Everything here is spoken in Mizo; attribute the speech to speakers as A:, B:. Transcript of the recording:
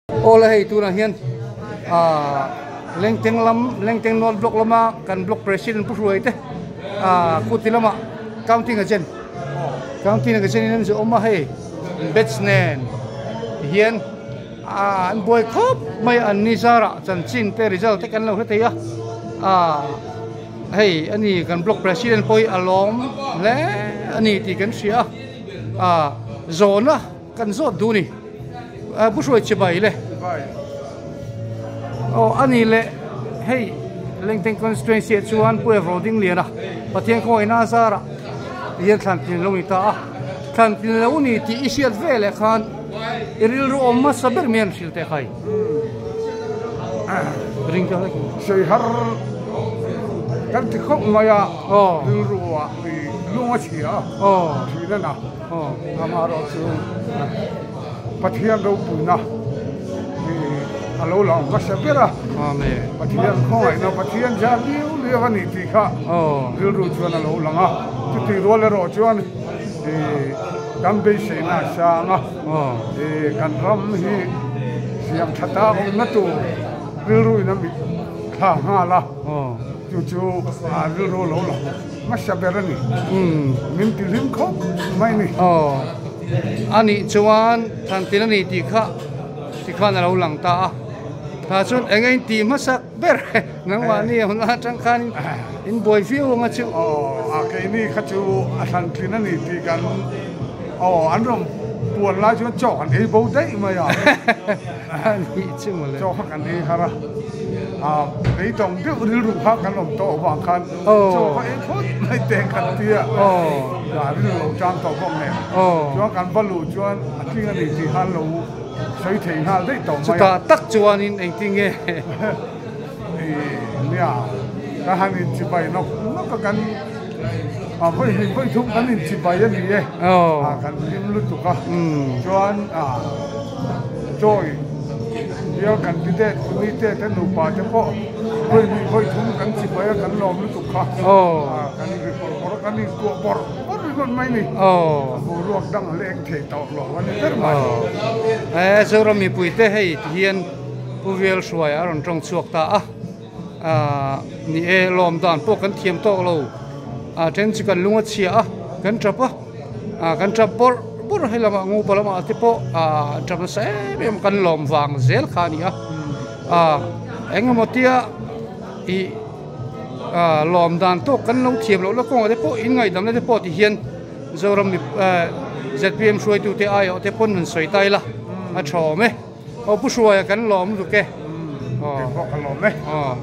A: Awle hei tunah hian ah Lengteng lam Lengteng North Block lama kan Block President Pu Hruai te ah kuti lama counting agent counting agent in an zu awm a hei batch nen tihian ah an buai khawp mai a an ni zarah chanchin te result te kan lo hre thei a ah hei ani kan Block President pawh hi a lawm hle a ni tih kan hria a ah zawhna. Kan zawt duh ni. Pu Hruai Chibai le. Aw a ni le hei Lengteng constituency ah chuan Pu Evro Dinglian a Pathian khawngaihna a zarah hian thlan tlin lo ni ta a. Thlan tlin lo ni tih i hriat ve leh khan i rilru awm hmasa ber mai an hrilh teh khai. Ring ka hlek.
B: Sawi har kan ti khawp mai a rilru ah i lung a chhia a thin a na. Amaherawhchu Pathian ropuina hi a lo lang hmasa ber a, Pathian khawngaihna, Pathian zar liau liau a ni tih kha rilru chuan a lo lang a. Chutih rual erawh chuan kan beiseina a sang a, kan ram hi siam tha tak awmna tur rilruin a mit thla nghal a, chu chu rilru a lo lang. Hmasa ber a ni. Min ti hlim khawp mai ni.
A: Aw. A nih chuan Thantin a ni tih kha ti khan a lo lang ta a. Tah chuan eng a in tih hmasak ber nangmahni a hun atang khan in buai viau ang a chu.
B: Aw, a keini kha chu a Thantin a ni tih kan aw an rawn puan lai chuan chaw kan ei bo daih mai a.
A: A nih chu mawle.
B: Chaw kha kan ei har a. A beidawng deuh rilru kha kan awm tawh avang khan chaw kha ei phawt mai teh kan ti a, a rilru lo tang tawh bawk nen. Chuan kan va luh chuan a tling a ni tih khan lo sawi thei nghal daih tawh mai a.
A: Chutah tak chuanin engtin nge?
B: Nia, ka han inchibai nawk nawk a, kan vawi hnih vawi thum kan inchibai a ni e, kan hlim lutuk a, chuan chawi. Bial kan ti det ni te te nupa te pawh vawi hnih vawi thum kan chi mai a kan lawm lutuk kha kan ri bawrh bawrh a kan inkuah bawrh bawrh ringawt mai ni boruak dang a leng thei tawh lo a ni ber mai.
A: He Zoram mipui te hei ti hian Pu Vial Hruai a rawn tawng chhuak ta a, ni e lawm dan pawh kan thiam tawk lo, a then chu kan lung a chhia a kan tap a. Kan tap bawrh bawrh hei lamah ngupa lamah te pawh an tap nasa em em kan lawm vang zel kha a ni a eng emaw tia ih lawm dan tawk kan lo thiam loh na kawngah te pawh in ngaihdamna te pawh ti hian Zoram zpm hruaitute aiawh te pawn han sawi ta ila a tha awm e. Aw Pu Hruaia kan lawm lutuk e.
B: Kei pawh ka lawm e.
A: Aw.